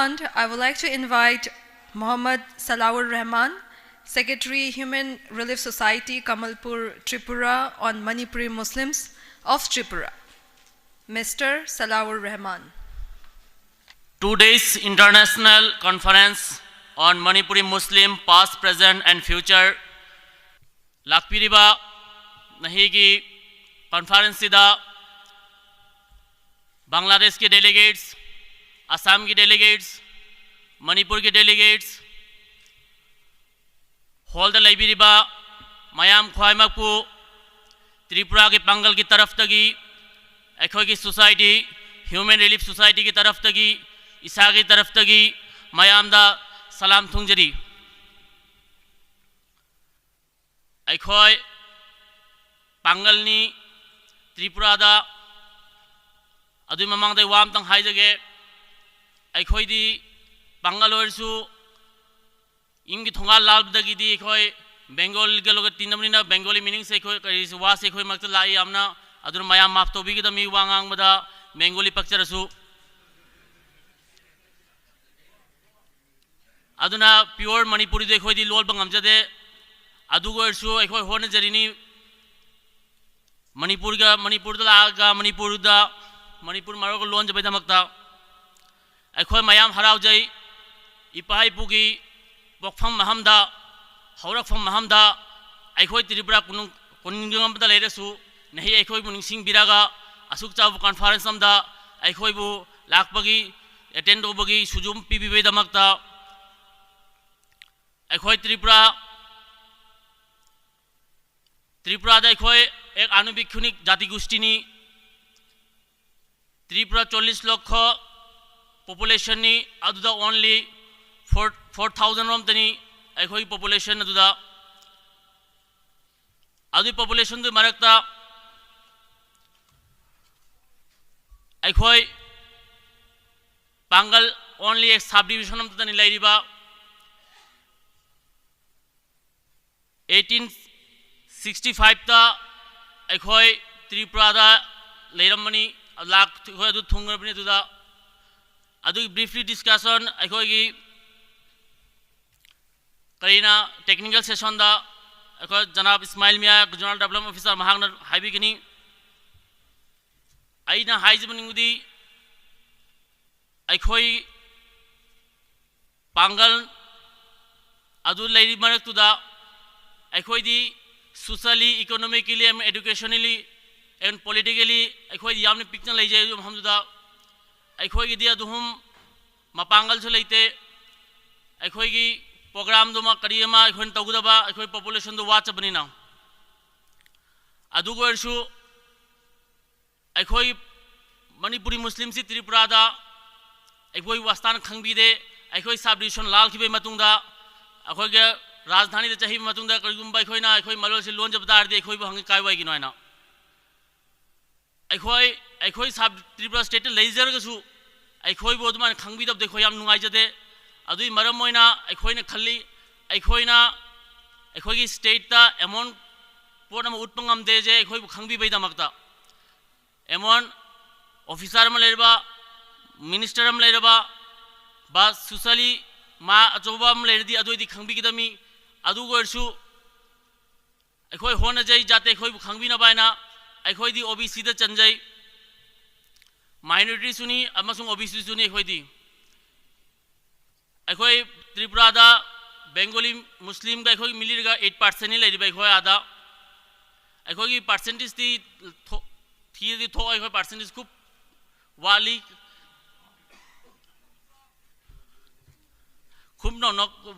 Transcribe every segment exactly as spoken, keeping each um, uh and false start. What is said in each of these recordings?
And I would like to invite Mohammad Salaur Rahman, Secretary, Human Relief Society, Kamalpur, Tripura, on Manipuri Muslims of Tripura. Mister Salaur Rahman. Two days international conference on Manipuri Muslim past, present and future. ꯂꯥꯛꯄꯤꯔꯤꯕ ꯅꯍꯤꯒꯤ conference ꯁꯤꯗ ꯕꯪꯒ꯭ꯂꯥꯗꯦꯁꯀꯤ delegates, ꯑꯁꯥꯝꯒꯤ delegates, ꯃꯅꯤꯄꯨꯔꯒꯤ delegates, ꯍꯣꯜꯗ ꯂꯩꯕꯤꯔꯤꯕ ꯃꯌꯥꯝ ꯈ꯭ꯋꯥꯏꯃꯛꯄꯨ ꯇ꯭ꯔꯤꯄꯨꯔꯥꯒꯤ ꯄꯥꯡꯒꯜꯒꯤ ꯇꯔꯐꯇꯒꯤ, ꯑꯩꯈꯣꯏꯒꯤ society, Human Relief Society ꯒꯤ ꯇꯔꯐꯇꯒꯤ, ꯏꯁꯥꯒꯤ ꯇꯔꯐꯇꯒꯤ ꯃꯌꯥꯝꯗ ꯁꯂꯥꯝ ꯊꯨꯡꯖꯔꯤ꯫ ꯑꯩꯈꯣꯏ ꯄꯥꯡꯒꯜꯅꯤ ꯇ꯭ꯔꯤꯄꯨꯔꯥꯗ꯫ ꯑꯗꯨꯒꯤ ꯃꯃꯥꯡꯗ ꯑꯩ ꯋꯥ ꯑꯝꯇꯪ ꯍꯥꯏꯖꯒꯦ꯫ ꯑꯩꯈꯣꯏꯗꯤ ꯄꯥꯡꯒꯜ ꯑꯣꯏꯔꯁꯨ ꯌꯨꯝꯒꯤ ꯊꯣꯡꯒꯥꯜ ꯂꯥꯜꯕꯗꯒꯤꯗꯤ ꯑꯩꯈꯣꯏ ꯕꯦꯡꯒꯣꯂꯤꯒ ꯂꯣꯏꯅ ꯇꯤꯟꯅꯕꯅꯤꯅ ꯕꯦꯡꯒꯣꯂꯤ meaning ꯁꯦ ꯑꯩꯈꯣꯏ ꯀꯔꯤꯁꯨ ꯋꯥꯁꯦ ꯑꯩꯈꯣꯏ ꯃꯔꯛꯇ ꯂꯥꯛꯏ ꯌꯥꯝꯅ꯫ ꯑꯗꯨꯅ ꯃꯌꯥꯝ ꯃꯥꯐ ꯇꯧꯕꯤꯒꯗꯕꯅꯤ ꯋꯥ ꯉꯥꯡꯕꯗ ꯕꯦꯡꯒꯣꯂꯤ ꯄꯛꯆꯔꯁꯨ꯫ ꯑꯗꯨꯅ pure ꯃꯅꯤꯄꯨꯔꯤꯗꯤ ꯑꯩꯈꯣꯏꯗꯤ ꯂꯣꯟꯕ ꯉꯝꯖꯗꯦ꯫ ꯑꯗꯨ ꯑꯣꯏꯔꯁꯨ ꯑꯩꯈꯣꯏ ꯍꯣꯠꯅꯖꯔꯤꯅꯤ꯫ ꯃꯅꯤꯄꯨꯔꯒ, ꯃꯅꯤꯄꯨꯔꯗ ꯂꯥꯛꯑꯒ ꯃꯅꯤꯄꯨꯔꯗ, ꯃꯅꯤꯄꯨꯔ ꯃꯔꯣꯜꯒ ꯂꯣꯟꯖꯕꯩꯗꯃꯛꯇ꯫ ꯑꯩꯈꯣꯏ ꯃꯌꯥꯝ ꯍꯔꯥꯎꯖꯩ꯫ ꯏꯄꯥ ꯏꯄꯨꯒꯤ ꯄꯣꯛꯐꯝ ꯃꯐꯝꯗ, ꯍꯧꯔꯛꯐꯝ ꯃꯐꯝꯗ ꯑꯩꯈꯣꯏ ꯇ꯭ꯔꯤꯄꯨꯔꯥ ꯀꯣꯅꯨꯡ-, ꯀꯣꯅꯨꯡ ꯑꯃꯗ ꯂꯩꯔꯁꯨ, ꯅꯍꯤ ꯑꯩꯈꯣꯏꯕꯨ ꯅꯤꯡꯁꯤꯡꯕꯤꯔꯒ ꯑꯁꯨꯛ ꯆꯥꯎꯕ conference ꯑꯃꯗ ꯑꯩꯈꯣꯏꯕꯨ ꯂꯥꯛꯄꯒꯤ, attend ꯇꯧꯕꯒꯤ ꯁꯨꯖꯨꯝ ꯄꯤꯕꯤꯕꯒꯤꯗꯃꯛꯇ꯫ ꯑꯩꯈꯣꯏ ꯇ꯭ꯔꯤꯄꯨꯔꯥ, ꯇ꯭ꯔꯤꯄꯨꯔꯥꯗ ꯑꯩꯈꯣꯏ एक आनुविक्षणिक जाति गोष्ठीꯅꯤ꯫ ꯇ꯭ꯔꯤꯄꯨꯔꯥ ꯆꯣꯜꯂꯤꯁ ꯂꯣꯈ population ꯅꯤ, ꯑꯗꯨꯗ only four, four thousand ꯔꯣꯝꯇꯅꯤ ꯑꯩꯈꯣꯏꯒꯤ population ꯑꯗꯨꯗ꯫ ꯑꯗꯨꯒꯤ population ꯗꯨꯒꯤ ꯃꯔꯛꯇ ꯑꯩꯈꯣꯏ ꯄꯥꯡꯒꯜ only sub division ꯑꯃꯠꯇꯅꯤ ꯂꯩꯔꯤꯕ꯫ Eighteen sixty five ꯇ ꯑꯩꯈꯣꯏ ꯇ꯭ꯔꯤꯄꯨꯔꯥꯗ ꯂꯩꯔꯝꯕꯅꯤ, ꯂꯥꯛ ꯑꯩꯈꯣꯏ ꯑꯗꯨ ꯊꯨꯡꯈ꯭ꯔꯕꯅꯤ꯫ ꯑꯗꯨꯗ ꯑꯗꯨꯒꯤ briefly discussion ꯑꯩꯈꯣꯏꯒꯤ ꯀꯔꯤꯅ technical sessionꯗ ꯑꯩꯈꯣꯏ ꯖꯅꯥꯕ ꯏꯁꯃꯥꯏꯜ ꯃꯤꯌꯥ, Zonal Development Officer, ꯃꯍꯥꯛꯅ ꯍꯥꯏꯕꯤꯒꯅꯤ꯫ ꯑꯩꯅ ꯍꯥꯏꯖꯅꯤꯡꯕꯗꯤ, ꯑꯩꯈꯣꯏ ꯄꯥꯡꯒꯜ ꯑꯗꯨ ꯂꯩꯔꯤ ꯃꯔꯛꯇꯨꯗ, ꯑꯩꯈꯣꯏꯗꯤ socially, economically and educationally and politically ꯑꯩꯈꯣꯏꯗꯤ ꯌꯥꯝꯅ ꯄꯤꯛꯅ ꯂꯩꯖꯩ꯫ ꯑꯗꯨ ꯃꯐꯝꯗꯨꯗ ꯑꯩꯈꯣꯏꯒꯤꯗꯤ ꯑꯗꯨꯝ ꯃꯄꯥꯡꯒꯜꯁꯨ ꯂꯩꯇꯦ꯫ ꯑꯩꯈꯣꯏꯒꯤ programꯗꯨꯃ ꯀꯔꯤ ꯑꯃ ꯑꯩꯈꯣꯏꯅ ꯇꯧꯒꯗꯕ, ꯑꯩꯈꯣꯏ populationꯗꯨ ꯋꯥꯠꯆꯕꯅꯤꯅ꯫ ꯑꯗꯨꯒ ꯑꯣꯏꯔꯁꯨ ꯑꯩꯈꯣꯏ ꯃꯅꯤꯄꯨꯔꯤ ꯃꯨꯁꯂꯤꯝꯁꯤ ꯇ꯭ꯔꯤꯄꯨꯔꯥꯗ ꯑꯩꯈꯣꯏ ꯋꯥꯁꯇꯥꯟ ꯈꯪꯕꯤꯗꯦ꯫ ꯑꯩꯈꯣꯏ sub division ꯂꯥꯜꯈꯤꯕꯒꯤ ꯃꯇꯨꯡꯗ, ꯑꯩꯈꯣꯏꯒꯤ ꯔꯥꯖꯙꯥꯅꯤꯗ ꯆꯠꯈꯤꯕ ꯃꯇꯨꯡꯗ, ꯀꯔꯤꯒꯨꯝꯕ ꯑꯩꯈꯣꯏꯅ ꯑꯩꯈꯣꯏ ꯃꯔꯣꯜꯁꯤ ꯂꯣꯟꯖꯕ ꯇꯥꯔꯗꯤ ꯑꯩꯈꯣꯏꯕꯨ ꯍꯪꯉꯤ ꯀꯥꯏ ꯋꯥꯏꯒꯤꯅꯣ ꯍꯥꯏꯅ꯫ ꯑꯩꯈꯣꯏ, ꯑꯩꯈꯣꯏ sub ꯇ꯭ꯔꯤꯄꯨꯔꯥ stateꯇ ꯂꯩꯖꯔꯒꯁꯨ ꯑꯩꯈꯣꯏꯕꯨ ꯑꯗꯨꯃꯥꯏꯅ ꯈꯪꯕꯤꯗꯕꯗ ꯑꯩꯈꯣꯏ ꯌꯥꯝ ꯅꯨꯡꯉꯥꯏꯖꯗꯦ꯫ ꯑꯗꯨꯒꯤ ꯃꯔꯝ ꯑꯣꯏꯅ ꯑꯩꯈꯣꯏꯅ ꯈꯜꯂꯤ, ꯑꯩꯈꯣꯏꯅ ꯑꯩꯈꯣꯏꯒꯤ stateꯇ ꯑꯃꯣꯟ ꯄꯣꯠ ꯑꯃ ꯎꯠꯄ ꯉꯝꯗꯦꯁꯦ ꯑꯩꯈꯣꯏꯕꯨ ꯈꯪꯕꯤꯕꯩꯗꯃꯛꯇ꯫ ꯑꯃꯣꯟ officer ꯑꯃ ꯂꯩꯔꯕ, minister ꯑꯃ ꯂꯩꯔꯕ, ꯕꯥ socially ꯃꯥ ꯑꯆꯧꯕ ꯑꯃ ꯂꯩꯔꯗꯤ ꯑꯗꯨ ꯑꯣꯏꯗꯤ ꯈꯪꯕꯤꯒꯗꯕꯅꯤ꯫ ꯑꯗꯨ ꯑꯣꯏꯔꯁꯨ ꯑꯩꯈꯣꯏ ꯍꯣꯠꯅꯖꯩ ꯖꯥꯇꯤ ꯑꯩꯈꯣꯏꯕꯨ ꯈꯪꯕꯤꯅꯕ ꯍꯥꯏꯅ꯫ ꯑꯩꯈꯣꯏꯗꯤ OBCꯗ ꯆꯟꯖꯩ, minorityꯁꯨꯅꯤ ꯑꯃꯁꯨꯡ OBCꯁꯨꯅꯤ ꯑꯩꯈꯣꯏꯗꯤ꯫ ꯑꯩꯈꯣꯏ ꯇ꯭ꯔꯤꯄꯨꯔꯥꯗ Bengali Muslimꯒ ꯑꯩꯈꯣꯏ ꯃꯤꯂꯤꯔꯒ eight percentꯅꯤ ꯂꯩꯔꯤꯕ ꯑꯩꯈꯣꯏ ꯑꯥꯗ꯫ ꯑꯩꯈꯣꯏꯒꯤ percentageꯇꯤ ꯊꯣꯛ-, ꯊꯤꯔꯗꯤ ꯊꯣꯛꯑꯣꯏ, ꯑꯩꯈꯣꯏ percentage ꯈꯨꯞ ꯋꯥꯠꯂꯤ꯫ ꯈꯨꯞ ꯅꯧꯅ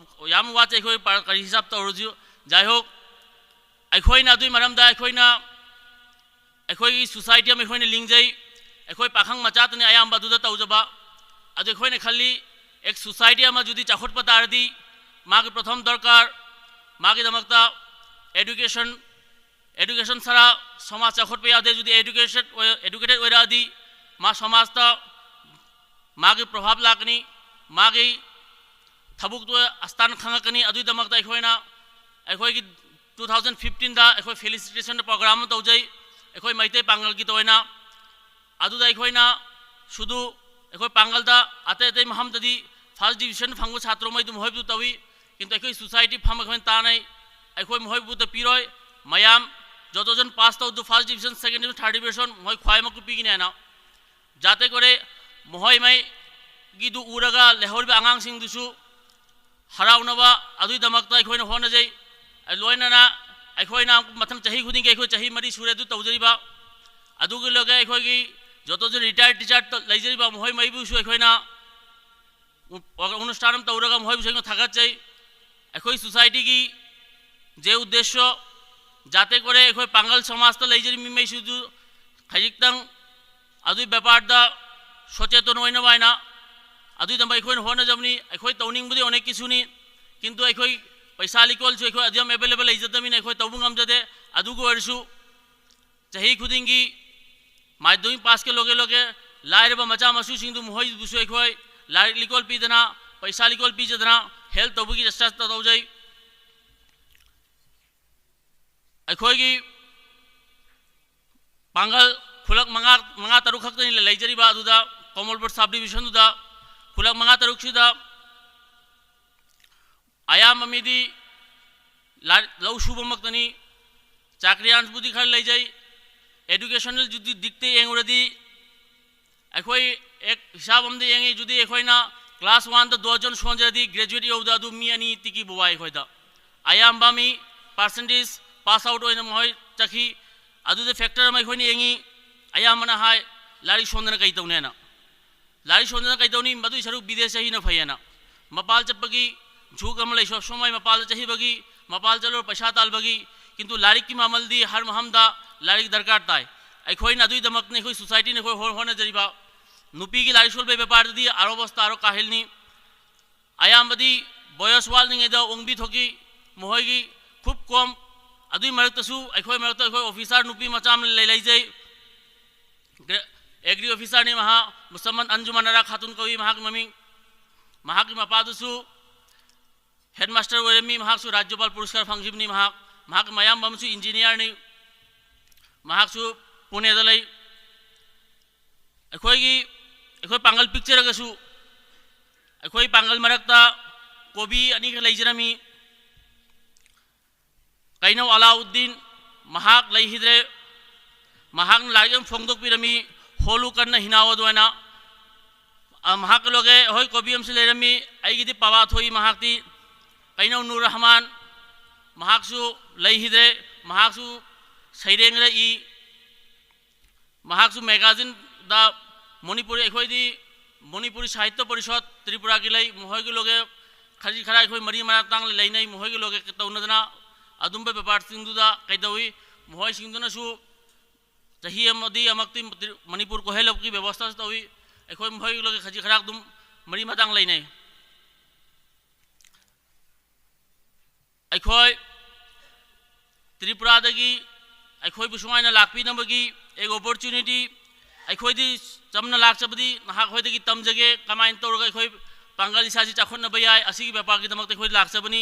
ꯌꯥꯝ ꯋꯥꯠꯆꯩ ꯑꯩꯈꯣꯏ ꯄꯥ-, ꯀꯔꯤ ꯍꯤꯁꯥꯞ ꯇꯧꯔꯁꯨ꯫ ꯖꯥꯏꯍꯣꯛ, ꯑꯩꯈꯣꯏꯅ ꯑꯗꯨꯒꯤ ꯃꯔꯝꯗ ꯑꯩꯈꯣꯏꯅ ꯑꯩꯈꯣꯏꯒꯤ society ꯑꯃ ꯑꯩꯈꯣꯏꯅ ꯂꯤꯡꯖꯩ꯫ ꯑꯩꯈꯣꯏ ꯄꯥꯈꯪ ꯃꯆꯥꯇꯅꯤ ꯑꯌꯥꯝꯕ ꯑꯗꯨꯗ ꯇꯧꯖꯕ꯫ ꯑꯗꯨ ꯑꯩꯈꯣꯏꯅ ꯈꯜꯂꯤ, ꯑꯦꯛ society ꯑꯃ ꯖꯨꯗꯤ ꯆꯥꯎꯈꯠꯄ ꯇꯥꯔꯗꯤ ꯃꯥꯒꯤ ꯄ꯭ꯔꯊꯝ ꯗꯔꯀꯥꯔ, ꯃꯥꯒꯤꯗꯃꯛꯇ education, education ꯁꯔꯥ ꯁꯃꯥꯖ ꯆꯥꯎꯈꯠꯄ ꯌꯥꯗꯦ꯫ ꯖꯨꯗꯤ education ꯑꯣꯏ-, educated ꯑꯣꯏꯔꯛꯑꯗꯤ ꯃꯥ ꯁꯃꯥꯖꯇ ꯃꯥꯒꯤ ꯄ꯭ꯔꯚꯥꯕ ꯂꯥꯛꯀꯅꯤ, ꯃꯥꯒꯤ ꯊꯕꯛꯇꯨ ꯑꯁꯇꯥꯟ ꯈꯪꯉꯛꯀꯅꯤ꯫ ꯑꯗꯨꯒꯤꯗꯃꯛꯇ ꯑꯩꯈꯣꯏꯅ ꯑꯩꯈꯣꯏꯒꯤ two thousand fifteenꯗ ꯑꯩꯈꯣꯏ felicitation program ꯑꯃ ꯇꯧꯖꯩ, ꯑꯩꯈꯣꯏ ꯃꯩꯇꯩ ꯄꯥꯡꯒꯜꯒꯤꯗ ꯑꯣꯏꯅ꯫ ꯑꯗꯨꯗ ꯑꯩꯈꯣꯏꯅ ꯁꯨꯗꯨ ꯑꯩꯈꯣꯏ ꯄꯥꯡꯒꯜꯗ ꯑꯇꯩ ꯑꯇꯩ ꯃꯐꯝꯗꯗꯤ ꯐꯥꯔꯁ ꯗꯤꯕꯤꯖꯟ ꯐꯪꯕ ꯁꯥꯇ꯭ꯔ ꯃꯩꯗꯨ ꯃꯈꯣꯏꯕꯨ ꯇꯧꯏ꯫ ꯀꯤꯟꯇꯨ ꯑꯩꯈꯣꯏ ꯁꯣꯁꯥꯏꯇꯤ ꯐꯝ ꯑꯩꯈꯣꯏꯅ ꯇꯥꯟꯅꯩ, ꯑꯩꯈꯣꯏ ꯃꯈꯣꯏꯕꯨꯗ ꯄꯤꯔꯣꯏ꯫ ꯃꯌꯥꯝ ꯖꯣꯇꯣꯖꯟ ꯄꯥꯁ ꯇꯧꯗꯨ ꯐꯥꯔꯁ ꯗꯤꯕꯤꯖꯟ, ꯁꯦꯀꯦꯟ ꯗꯤꯕꯤꯖꯟ, ꯊꯥꯔꯠ ꯗꯤꯕꯤꯖꯟ ꯃꯈꯣꯏ ꯈ꯭ꯋꯥꯏꯃꯛꯄꯨ ꯄꯤꯒꯅꯤ ꯍꯥꯏꯅ꯫ ꯖꯥꯇꯦ ꯀꯣꯔꯦ ꯃꯈꯣꯏ ꯃꯩꯒꯤꯗꯨ ꯎꯔꯒ ꯂꯩꯍꯧꯔꯤꯕ ꯑꯉꯥꯡꯁꯤꯡꯗꯨꯁꯨ ꯍꯔꯥꯎꯅꯕ ꯑꯗꯨꯒꯤꯗꯃꯛꯇ ꯑꯩꯈꯣꯏꯅ ꯍꯣꯠꯅꯖꯩ꯫ ꯂꯣꯏꯅꯅ ꯑꯩꯈꯣꯏꯅ ꯃꯊꯪ ꯆꯍꯤ ꯈꯨꯗꯤꯡꯒꯤ, ꯑꯩꯈꯣꯏ ꯆꯍꯤ ꯃꯔꯤ ꯁꯨꯔꯦ ꯑꯗꯨ ꯇꯧꯖꯔꯤꯕ꯫ ꯑꯗꯨꯒꯤ ꯂꯣꯏꯔꯒ ꯑꯩꯈꯣꯏꯒꯤ ꯖꯣꯇꯣꯖꯟ ꯔꯤꯇꯥꯌꯔ ꯇꯤꯆꯔ ꯂꯩꯖꯔꯤꯕ ꯃꯈꯣꯏ ꯃꯩꯕꯨꯁꯨ ꯑꯩꯈꯣꯏꯅ ꯎ-, ꯑꯣꯅꯨꯁꯊꯥꯟ ꯑꯃ ꯇꯧꯔꯒ ꯃꯈꯣꯏꯕꯨꯁꯨ ꯑꯩꯅ ꯊꯥꯒꯠꯆꯩ꯫ ꯑꯩꯈꯣꯏ ꯁꯣꯁꯥꯏꯇꯤꯒꯤ ꯖꯦ ꯎꯗꯦꯁ꯭ꯌ ꯖꯥꯇꯦ ꯀꯣꯔꯦ ꯑꯩꯈꯣꯏ ꯄꯥꯡꯒꯜ ꯁꯃꯥꯖꯇ ꯂꯩꯖꯔꯤꯕ ꯃꯤꯃꯩꯁꯤꯁꯨ ꯈꯖꯤꯛꯇꯪ ꯑꯗꯨꯒꯤ ꯕꯦꯄꯥꯔꯗ ꯁꯣꯆꯦꯇꯟ ꯑꯣꯏꯅꯕ ꯍꯥꯏꯅ ꯑꯗꯨꯒꯤꯗꯃꯛ ꯑꯩꯈꯣꯏꯅ ꯍꯣꯠꯅꯖꯕꯅꯤ꯫ ꯑꯩꯈꯣꯏ ꯇꯧꯅꯤꯡꯕꯗꯤ ꯑꯣꯅꯦꯛ ꯀꯤꯁꯨꯅꯤ, ꯀꯤꯟꯇꯨ ꯑꯩꯈꯣꯏ ꯄꯩꯁꯥ ꯂꯤꯀꯣꯜꯁꯨ ꯑꯩꯈꯣꯏ ꯑꯗꯨ ꯌꯥꯝ ꯑꯦꯕꯥꯏꯂꯦꯕꯜ ꯂꯩꯖꯗꯕꯅꯤꯅ ꯑꯩꯈꯣꯏ ꯇꯧꯕ ꯉꯝꯖꯗꯦ꯫ ꯑꯗꯨꯕꯨ ꯑꯣꯏꯔꯁꯨ ꯆꯍꯤ ꯈꯨꯗꯤꯡꯒꯤ ꯃꯥꯗ꯭ꯌꯃꯤꯛ ꯄꯥꯁꯀꯤ ꯂꯣꯏꯒꯦ ꯂꯣꯏꯒꯦ ꯂꯥꯏꯔꯕ ꯃꯆꯥ ꯃꯁꯨꯁꯤꯡꯗꯨ ꯃꯈꯣꯏꯕꯨꯁꯨ ꯑꯩꯈꯣꯏ ꯂꯥꯏꯔꯤꯛ ꯂꯤꯀꯣꯜ ꯄꯤꯗꯅ, ꯄꯩꯁꯥ ꯂꯤꯀꯣꯜ ꯄꯤꯖꯗꯅ ꯍꯦꯜꯞ ꯇꯧꯕꯒꯤ ꯆꯦꯁꯇꯥ ꯇꯧꯖꯩ꯫ ꯑꯩꯈꯣꯏꯒꯤ ꯄꯥꯡꯒꯜ ꯈꯨꯂꯛ ꯃꯉꯥ, ꯃꯉꯥ ꯇꯔꯨꯛ ꯈꯛꯇꯅꯤ ꯂꯩꯖꯔꯤꯕ꯫ ꯑꯗꯨꯗ ꯀꯃꯜꯄꯨꯔ ꯁꯕ ꯗꯤꯕꯤꯖꯟꯗꯨꯗ ꯈꯨꯂꯛ ꯃꯉꯥ ꯇꯔꯨꯛꯁꯤꯗ ꯑꯌꯥꯝꯕ ꯃꯤꯗꯤ ꯂꯥꯏ-, ꯂꯧ ꯁꯨꯕꯃꯛꯇꯅꯤ꯫ ꯆꯥꯀ꯭ꯔꯤꯌꯥꯟꯕꯨꯗꯤ ꯈꯔ ꯂꯩꯖꯩ꯫ ꯑꯦꯗꯨꯀꯦꯁꯅꯦꯜ ꯗꯤꯛꯇ ꯌꯦꯡꯉꯨꯔꯗꯤ ꯑꯩꯈꯣꯏ ꯑꯦꯛ ꯍꯤꯁꯥꯕ ꯑꯃꯗ ꯌꯦꯡꯉꯤ꯫ ꯖꯨꯗꯤ ꯑꯩꯈꯣꯏꯅ ꯀ꯭ꯂꯥꯁ ꯋꯥꯟꯗ ꯗꯣꯖꯟ ꯁꯣꯟꯖꯔꯗꯤ ꯒ꯭ꯔꯦꯖꯨꯋꯦꯠ ꯌꯧꯕꯗ ꯑꯗꯨ ꯃꯤ ꯑꯅꯤ ꯇꯤꯛꯀꯤꯕꯨ ꯋꯥꯏ ꯑꯩꯈꯣꯏꯗ꯫ ꯑꯌꯥꯝꯕ ꯃꯤ ꯄꯥꯔꯁꯦꯟꯇꯦꯖ ꯄꯥꯁ ꯑꯥꯎꯠ ꯑꯣꯏꯅ ꯃꯈꯣꯏ ꯆꯠꯈꯤ꯫ ꯑꯗꯨꯗ ꯐꯦꯛꯇꯔ ꯑꯃ ꯑꯩꯈꯣꯏꯅ ꯌꯦꯡꯉꯤ꯫ ꯑꯌꯥꯝꯕꯅ ꯍꯥꯏ, "ꯂꯥꯏꯔꯤꯛ ꯁꯣꯟꯗꯅ ꯀꯩ ꯇꯧꯅꯦꯅ?" ꯂꯥꯏꯔꯤꯛ ꯁꯣꯟꯗꯅ ꯀꯩꯗꯧꯅꯤ? ꯃꯗꯨꯒꯤ ꯁꯔꯨꯛ ꯕꯤꯗꯦꯁ ꯆꯍꯤꯅ ꯐꯩꯌꯦꯅ꯫ ꯃꯄꯥꯜ ꯆꯠꯄꯒꯤ ꯖꯨꯛ ꯑꯃ ꯂꯩ, ꯁꯣꯝ ꯁꯣꯝ ꯃꯄꯥꯜꯗ ꯆꯠꯈꯤꯕꯒꯤ, ꯃꯄꯥꯜ ꯆꯠꯂꯒ ꯄꯩꯁꯥ ꯇꯥꯜꯕꯒꯤ, ꯀꯤꯟꯇꯨ ꯂꯥꯏꯔꯤꯛꯀꯤ ꯃꯃꯜꯗꯤ ꯍꯔ ꯃꯐꯝꯗ ꯂꯥꯏꯔꯤꯛ ꯗꯔꯀꯥꯔ ꯇꯥꯏ꯫ ꯑꯩꯈꯣꯏꯅ ꯑꯗꯨꯒꯤꯗꯃꯛꯇꯅꯤ ꯑꯩꯈꯣꯏ ꯁꯣꯁꯥꯏꯇꯤꯅ ꯑꯩꯈꯣꯏ ꯍꯣ-, ꯍꯣꯠꯅꯖꯔꯤꯕ꯫ ꯅꯨꯄꯤꯒꯤ ꯂꯥꯏꯔꯤꯛ ꯁꯣꯟꯕꯒꯤ ꯕꯦꯄꯥꯔꯗꯗꯤ ꯑꯔꯣꯕ ꯑꯁꯇꯥꯔꯣ ꯀꯥꯍꯤꯜꯅꯤ꯫ ꯑꯌꯥꯝꯕꯗꯤ ꯕꯣꯌꯁ ꯋꯥꯠꯂꯤꯉꯩꯗ ꯑꯣꯡꯕꯤ ꯊꯣꯛꯈꯤ, ꯃꯈꯣꯏꯒꯤ ꯈꯨꯞ ꯀꯣꯝ꯫ ꯑꯗꯨꯒꯤ ꯃꯔꯛꯇꯁꯨ ꯑꯩꯈꯣꯏ ꯃꯔꯛꯇ ꯑꯩꯈꯣꯏ ꯑꯣꯐꯤꯁꯥꯔ ꯅꯨꯄꯤ ꯃꯆꯥ ꯑꯃ ꯂꯩ-, ꯂꯩꯖꯩ꯫ ꯒ꯭ꯔꯦ-, ꯑꯦꯒ꯭ꯔꯤ ꯑꯣꯐꯤꯁꯥꯔꯅꯤ ꯃꯍꯥꯛ, ꯃꯨꯁꯂꯃꯥꯟ ꯑꯟꯖꯨꯃꯟ ꯑꯔꯥ ꯈꯥꯇꯨꯟ ꯀꯧꯏ ꯃꯍꯥꯛꯀꯤ ꯃꯃꯤꯡ꯫ ꯃꯍꯥꯛꯀꯤ ꯃꯄꯥꯗꯨꯁꯨ ꯍꯦꯗꯃꯥꯁꯇꯔ ꯑꯣꯏꯔꯝꯃꯤ, ꯃꯍꯥꯛꯁꯨ ꯔꯥꯖ꯭ꯌꯄꯥꯜ ꯄꯨꯔꯁꯀꯥꯔ ꯐꯪꯈꯤꯕꯅꯤ꯫ ꯃꯍꯥꯛ, ꯃꯍꯥꯛꯀꯤ ꯃꯌꯥꯝꯕ ꯑꯃꯁꯨ ꯏꯟꯖꯤꯅꯤꯌꯥꯔꯅꯤ, ꯃꯍꯥꯛꯁꯨ ꯄꯨꯅꯦꯗ ꯂꯩ꯫ ꯑꯩꯈꯣꯏꯒꯤ ꯑꯩꯈꯣꯏ ꯄꯥꯡꯒꯜ ꯄꯤꯛꯆꯔꯒꯁꯨ ꯑꯩꯈꯣꯏ ꯄꯥꯡꯒꯜ ꯃꯔꯛꯇ ꯀꯣꯕꯤ ꯑꯅꯤꯈꯛ ꯂꯩꯖꯔꯝꯃꯤ꯫ ꯀꯩꯅꯧ ꯑꯂꯥꯎꯗꯤꯟ, ꯃꯍꯥꯛ ꯂꯩꯈꯤꯗ꯭ꯔꯦ꯫ ꯃꯍꯥꯛꯅ ꯂꯥꯏꯔꯤꯛ ꯑꯃ ꯐꯣꯡꯗꯣꯛꯄꯤꯔꯝꯃꯤ, "ꯍꯣꯜꯂꯨ ꯀꯟꯅ ꯍꯤꯅꯥꯎ" ꯑꯗꯨ ꯍꯥꯏꯅ꯫ ꯑ, ꯃꯍꯥꯛꯀ ꯂꯣꯏꯒꯦ ꯑꯩꯈꯣꯏ ꯀꯣꯕꯤ ꯑꯃꯁꯨ ꯂꯩꯔꯝꯃꯤ, ꯑꯩꯒꯤꯗꯤ ꯄꯥꯕꯥ ꯊꯣꯛꯏ ꯃꯍꯥꯛꯇꯤ꯫ ꯀꯩꯅꯧ ꯅꯨꯔ ꯔꯍꯃꯥꯟ, ꯃꯍꯥꯛꯁꯨ ꯂꯩꯈꯤꯗ꯭ꯔꯦ꯫ ꯃꯍꯥꯛꯁꯨ ꯁꯩꯔꯦꯡꯗ ꯏ, ꯃꯍꯥꯛꯁꯨ ꯃꯦꯒꯥꯖꯤꯟꯗ ꯃꯅꯤꯄꯨꯔꯤ, ꯑꯩꯈꯣꯏꯗꯤ ꯃꯅꯤꯄꯨꯔꯤ ꯁꯥꯍꯤꯇ꯭ꯌ ꯄꯔꯤꯁꯠ ꯇ꯭ꯔꯤꯄꯨꯔꯥꯒꯤ ꯂꯩ, ꯃꯈꯣꯏꯒꯤ ꯂꯣꯏꯒꯦ ꯈꯖꯤꯛ ꯈꯔ ꯑꯩꯈꯣꯏ ꯃꯔꯤ ꯃꯔꯥꯡ ꯇꯥꯡꯅ ꯂꯩꯅꯩ꯫ ꯃꯈꯣꯏꯒꯤ ꯂꯣꯏꯒꯦ ꯇꯧꯅꯗꯅ ꯑꯗꯨꯝꯕ ꯕꯦꯄꯥꯔꯁꯤꯡꯗꯨꯗ ꯀꯩꯗꯧꯏ, ꯃꯈꯣꯏꯁꯤꯡꯗꯨꯅꯁꯨ ꯆꯍꯤ ꯑꯃꯗꯤ ꯑꯃꯛꯇꯤ ꯃꯅꯤꯄꯨꯔ ꯀꯣꯏꯍꯜꯂꯛꯄꯒꯤ ꯕꯦꯕꯁꯊꯥꯁꯨ ꯇꯧꯏ꯫ ꯑꯩꯈꯣꯏ ꯃꯈꯣꯏꯒ ꯈꯖꯤꯛ ꯈꯔ ꯑꯗꯨꯝ ꯃꯔꯤ ꯃꯇꯥꯡ ꯂꯩꯅꯩ꯫ ꯑꯩꯈꯣꯏ ꯇ꯭ꯔꯤꯄꯨꯔꯥꯗꯒꯤ ꯑꯩꯈꯣꯏꯕꯨ ꯁꯨꯃꯥꯏꯅ ꯂꯥꯛꯄꯤꯅꯕꯒꯤ ꯑꯦꯛ ꯑꯣꯄꯣꯔꯆꯨꯅꯤꯇꯤ, ꯑꯩꯈꯣꯏꯗꯤ ꯆꯝꯅ ꯂꯥꯛꯆꯕꯗꯤ ꯅꯍꯥꯛ ꯍꯣꯏꯗꯒꯤ ꯇꯝꯖꯒꯦ, ꯀꯃꯥꯏꯅ ꯇꯧꯔꯒ ꯑꯩꯈꯣꯏ ꯄꯥꯡꯒꯜ ꯏꯁꯥꯁꯤ ꯆꯥꯎꯈꯠꯅꯕ ꯌꯥꯏ, ꯑꯁꯤꯒꯤ ꯕꯦꯄꯥꯔꯒꯤꯗꯃꯛꯇ ꯑꯩꯈꯣꯏ ꯂꯥꯛꯆꯕꯅꯤ꯫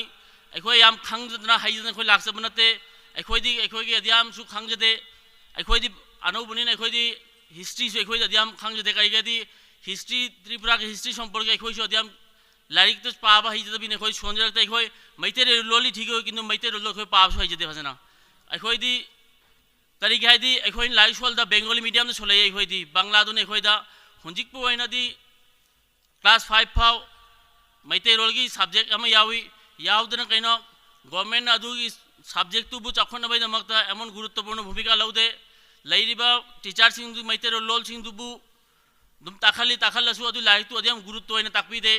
ꯑꯩꯈꯣꯏ ꯌꯥꯝ ꯈꯪꯗꯅ ꯍꯩꯗꯅ ꯑꯩꯈꯣꯏ ꯂꯥꯛꯆꯕ ꯅꯠꯇꯦ꯫ ꯑꯩꯈꯣꯏꯗꯤ ꯑꯩꯈꯣꯏꯒꯤ ꯑꯗꯤꯌꯥꯝꯁꯨ ꯈꯪꯖꯗꯦ꯫ ꯑꯩꯈꯣꯏꯗꯤ ꯑꯅꯧꯕꯅꯤꯅ ꯑꯩꯈꯣꯏꯗꯤ ꯍꯤꯁꯇ꯭ꯔꯤꯁꯨ ꯑꯩꯈꯣꯏꯗꯤ ꯑꯗꯤꯌꯥꯝ ꯈꯪꯖꯗꯦ꯫ ꯀꯔꯤꯒꯤꯗꯤ ꯍꯤꯁꯇ꯭ꯔꯤ, ꯇ꯭ꯔꯤꯄꯨꯔꯥꯒꯤ ꯍꯤꯁꯇ꯭ꯔꯤ ꯁꯣꯝꯄꯣꯔꯒꯤ ꯑꯩꯈꯣꯏꯁꯨ ꯑꯗꯤꯌꯥꯝ ꯂꯥꯏꯔꯤꯛꯇ ꯄꯥꯕ ꯍꯩꯖꯗꯕꯅꯤꯅ ꯑꯩꯈꯣꯏ ꯁꯣꯟꯖꯔꯛꯇꯦ꯫ ꯑꯩꯈꯣꯏ ꯃꯩꯇꯩꯔꯣꯜ ꯂꯣꯜꯂꯤ ꯊꯤꯒꯦ ꯑꯣꯏ, ꯀꯤꯟꯗꯨ ꯃꯩꯇꯩꯔꯣꯜꯗꯣ ꯑꯩꯈꯣꯏ ꯄꯥꯕꯁꯨ ꯍꯩꯖꯗꯦ ꯐꯖꯅ꯫ ꯑꯩꯈꯣꯏꯗꯤ ꯀꯔꯤꯒꯤ ꯍꯥꯏꯗꯤ ꯑꯩꯈꯣꯏꯅ ꯂꯥꯏꯔꯤꯛ ꯁꯣꯜꯗ ꯕꯦꯡꯒꯣꯂꯤ ꯃꯤꯗꯤꯌꯝꯗ ꯁꯣꯜꯂꯛꯏ꯫ ꯑꯩꯈꯣꯏꯗꯤ ꯕꯪꯒ꯭ꯂꯥꯗꯨꯅ ꯑꯩꯈꯣꯏꯗ ꯍꯧꯖꯤꯛꯄꯨ ꯑꯣꯏꯅꯗꯤ ꯀ꯭ꯂꯥꯁ ꯐꯥꯏꯚ ꯐꯥꯎ ꯃꯩꯇꯩꯔꯣꯜꯒꯤ ꯁꯕꯖꯦꯛ ꯑꯃ ꯌꯥꯎꯏ꯫ ꯌꯥꯎꯗꯅ ꯀꯩꯅꯣ, ꯒꯣꯔꯃꯦꯟꯅ ꯑꯗꯨꯒꯤ ꯁꯕꯖꯦꯛꯇꯨꯕꯨ ꯆꯥꯎꯈꯠꯅꯕꯒꯤꯗꯃꯛꯇ ꯑꯃꯣꯟ ꯒꯨꯔꯨꯠꯇꯄꯨꯔꯅ ꯚꯨꯃꯤꯀꯥ ꯂꯧꯗꯦ꯫ ꯂꯩꯔꯤꯕ ꯇꯤꯆꯔꯁꯤꯡꯗꯨ ꯃꯩꯇꯩꯔꯣꯜ ꯂꯣꯜꯁꯤꯡꯗꯨꯕꯨ ꯑꯗꯨꯝ ꯇꯥꯛꯍꯜꯂꯤ, ꯇꯥꯛꯍꯜꯂꯁꯨ ꯑꯗꯨ ꯂꯥꯏꯔꯤꯛꯇꯨ ꯑꯗꯨ ꯌꯥꯝ ꯒꯨꯔꯨꯠꯇ ꯑꯣꯏꯅ ꯇꯥꯛꯄꯤꯗꯦ꯫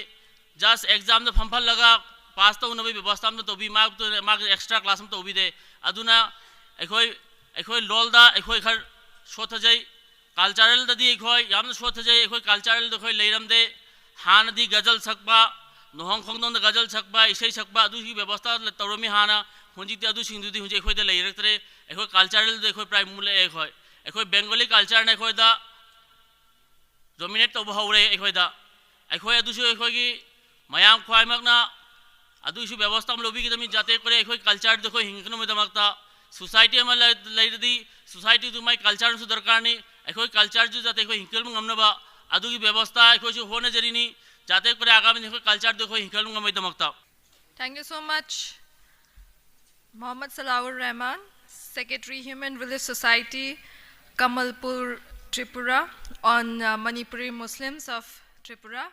ꯖꯁ ꯑꯦꯛꯖꯥꯝꯗ ꯐꯝꯐꯜꯂꯒ ꯄꯥꯁ ꯇꯧꯅꯕꯒꯤ ꯕꯦꯕꯁꯊꯥ ꯑꯃ ꯇꯧꯕꯤ, ꯃꯥ-, ꯃꯥꯒꯤ ꯑꯦꯛꯁꯇ꯭ꯔꯥ ꯀ꯭ꯂꯥꯁ ꯑꯃ ꯇꯧꯕꯤꯗꯦ꯫ ꯑꯗꯨꯅ ꯑꯩꯈꯣꯏ, ꯑꯩꯈꯣꯏ ꯂꯣꯜꯗ ꯑꯩꯈꯣꯏ ꯈꯔ ꯁꯣꯠꯊꯖꯩ, ꯀꯜꯆꯔꯦꯜꯗꯗꯤ ꯑꯩꯈꯣꯏ ꯌꯥꯝꯅ ꯁꯣꯠꯊꯖꯩ꯫ ꯑꯩꯈꯣꯏ ꯀꯜꯆꯔꯦꯜꯗ ꯑꯩꯈꯣꯏ ꯂꯩꯔꯝꯗꯦ꯫ ꯍꯥꯟꯅꯗꯤ ꯒꯖꯜ ꯁꯛꯄ, ꯂꯨꯍꯣꯡ ꯈꯣꯡꯗꯣꯡꯗ ꯒꯖꯜ ꯁꯛꯄ, ꯏꯁꯩ ꯁꯛꯄ ꯑꯗꯨꯒꯤ ꯕꯦꯕꯁꯊꯥ ꯇꯧꯔꯝꯃꯤ ꯍꯥꯟꯅ꯫ ꯍꯧꯖꯤꯛꯇꯤ ꯑꯗꯨꯁꯤꯡꯗꯨꯗꯤ ꯍꯧꯖꯤꯛ ꯑꯩꯈꯣꯏꯗ ꯂꯩꯔꯛꯇ꯭ꯔꯦ꯫ ꯑꯩꯈꯣꯏ ꯀꯜꯆꯔꯦꯜꯗ ꯑꯩꯈꯣꯏ ꯄ꯭ꯔꯥꯏ ꯃꯨꯜꯂꯛꯑꯦ꯫ ꯑꯩꯈꯣꯏ, ꯑꯩꯈꯣꯏ ꯕꯦꯡꯒꯣꯂꯤ ꯀꯜꯆꯔꯅ ꯑꯩꯈꯣꯏꯗ ꯗꯣꯃꯤꯅꯦꯠ ꯇꯧꯕ ꯍꯧꯔꯦ ꯑꯩꯈꯣꯏꯗ꯫ ꯑꯩꯈꯣꯏ ꯑꯗꯨꯁꯨ ꯑꯩꯈꯣꯏꯒꯤ ꯃꯌꯥꯝ ꯈ꯭ꯋꯥꯏꯃꯛꯅ ꯑꯗꯨꯒꯤꯁꯨ ꯕꯦꯕꯁꯊꯥ ꯑꯃ ꯂꯧꯕꯤꯒꯗꯕꯅꯤ, ꯖꯥꯇꯦ ꯀꯣꯔꯦ ꯑꯩꯈꯣꯏ ꯀꯜꯆꯔꯗꯨ ꯑꯩꯈꯣꯏ ꯍꯤꯡꯒꯠꯅꯕꯒꯤꯗꯃꯛꯇ꯫ ꯁꯣꯁꯥꯏꯇꯤ ꯑꯃ ꯂꯩ-, ꯂꯩꯔꯗꯤ ꯁꯣꯁꯥꯏꯇꯤꯗꯨ ꯃꯥꯏ ꯀꯜꯆꯔꯁꯨ ꯗꯔꯀꯥꯔꯅꯤ꯫ ꯑꯩꯈꯣꯏ ꯀꯜꯆꯔꯁꯨ ꯖꯥꯇꯦ ꯑꯩꯈꯣꯏ ꯍꯤꯡꯒꯠꯄ ꯉꯝꯅꯕ ꯑꯗꯨꯒꯤ ꯕꯦꯕꯁꯊꯥ ꯑꯩꯈꯣꯏꯁꯨ ꯍꯣꯠꯅꯖꯔꯤꯅꯤ, ꯖꯥꯇꯦ ꯑꯩꯈꯣꯏ ꯑꯥꯒꯥꯃꯤꯗ ꯑꯩꯈꯣꯏ ꯀꯜꯆꯔꯗꯨ ꯑꯩꯈꯣꯏ ꯍꯤꯡꯒꯠꯂꯨꯅꯕꯒꯤꯗꯃꯛꯇ꯫ Thank you so much, Mohammad Salaur Rahman, Secretary, Human Relief Society, Kamalpur, Tripura, on uh, Manipuri Muslims of Tripura.